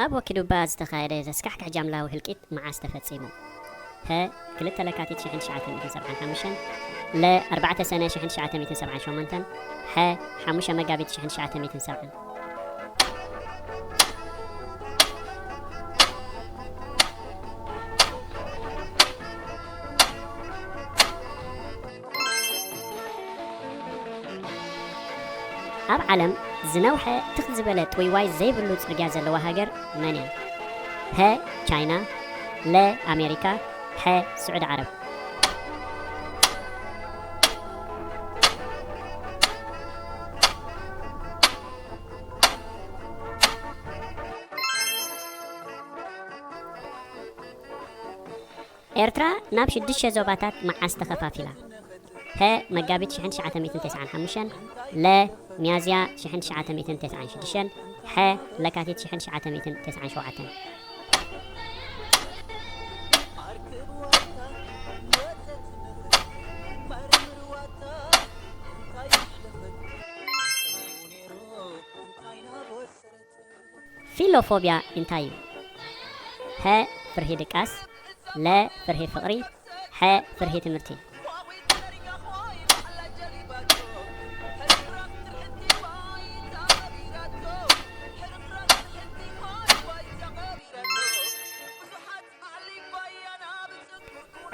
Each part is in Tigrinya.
ኣብ ወኪዱባ ዝተኻየደ ዘስካሕክሕ ጃምላዊ ህልቂት መዓስ ተፈጺሙ? ሀ፣ ክልተ ለካቲት ሽሕን ትሽዓተ ሚእትን ሰብዓን ሓሙሽተን፣ ለ፣ ኣርባዕተ ሰነ ሽሕን ትሽዓተ ሚእትን ሰብዓን ሸሞንተን፣ ሐ፣ ሓሙሽተ መጋቢት ሽሕን ትሽዓተ ሚእትን ሰብዓን። ኣብ ዓለም ዝነውሐ ትኽ ዝበለ ጥውይዋይ ዘይብሉ ጽርግያ ዘለዋ ሃገር መን እያ? ሀ፣ ቻይና፣ ለ፣ ኣሜሪካ፣ ሐ፣ ስዑዲ ዓረብ። ኤርትራ ናብ ሽዱሽተ ዞባታት መዓስ ተኸፋፊላ? ሀ፣ መጋቢት ሽሕን ትሽዓተ ሚእትን ተስዓን ሓሙሽተን፣ ለ፣ ሚያዝያ ሽሕን ትሽዓተ ሚእትን ተስዓን ሽዱሽተን፣ ሐ፣ ለካቲት ሽሕን ትሽዓተ ሚእትን ተስዓን ሸውዓተን። ፊሎፎብያ እንታይ እዩ? ሀ፣ ፍርሂ ድቃስ፣ ለ፣ ፍርሂ ፍቕሪ፣ ሐ፣ ፍርሂ ትምህርቲ።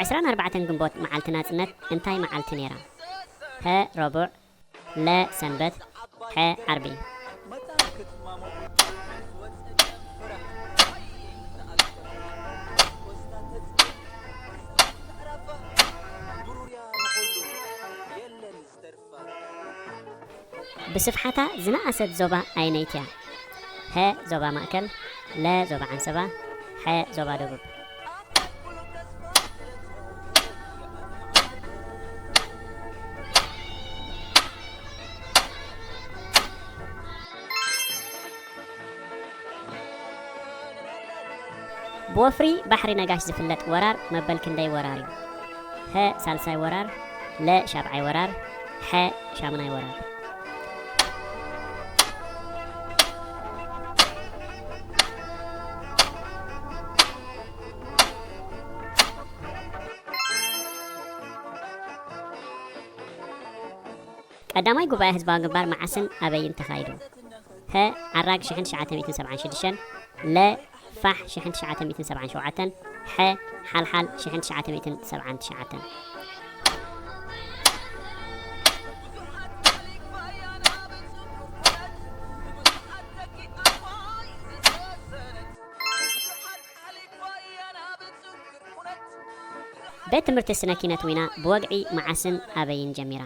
ዕስራን ኣርባዕተን ግንቦት መዓልቲ ናጽነት እንታይ መዓልቲ ነይራ? ሀ፣ ረቡዕ፣ ለ፣ ሰንበት፣ ሐ፣ ዓርቢ። ብስፍሓታ ዝነኣሰት ዞባ ኣየነይቲ እያ? ሀ፣ ዞባ ማእከል፣ ለ፣ ዞባ ዓንሰባ፣ ሐ፣ ዞባ ደቡብ። ብወፍሪ ባሕሪ ነጋሽ ዝፍለጥ ወራር መበል ክንደይ ወራር እዩ? ሀ፣ ሳልሳይ ወራር፣ ለ፣ ሻብዓይ ወራር፣ ሐ፣ ሻምናይ ወራር። ቀዳማይ ጉባኤ ህዝባዊ ግንባር መዓስን ኣበይን ተኻይዱ? ሀ፣ ዓራግ ሽሕን ትሽዓተ ሚእትን ሰብዓን ሽዱሽተን፣ ለ፣ ፋሕ ሽሕን ትሽዓተ ሚእትን ሰብዓን ሸውዓተን፣ ሐ፣ ሓልሓል ሽሕን ትሽዓተ ሚእትን ሰብዓን ትሽዓተን። ቤት ትምህርቲ ስነ ኪነት ዊና ብወግዒ መዓስን ኣበይን ጀሚራ?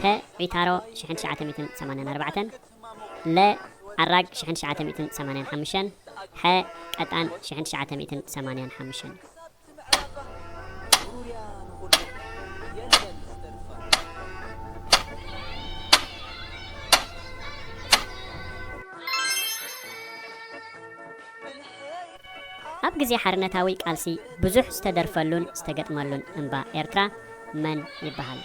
ሀ፣ ዒታሮ ሽሕን ትሽዓተ ሚእትን ሰማንያን ኣርባዕተን፣ ለ፣ ኣራግ ሽሕን ትሽዓተ ሚእትን ሰማንያን ሓሙሽተን፣ ሐ፣ ቀጣን ሽሕን ትሽዓተ ሚእትን ሰማንያን ሓሙሽተን። ኣብ ግዜ ሓርነታዊ ቃልሲ ብዙሕ ዝተደርፈሉን ዝተገጥመሉን እምባ ኤርትራ መን ይበሃል?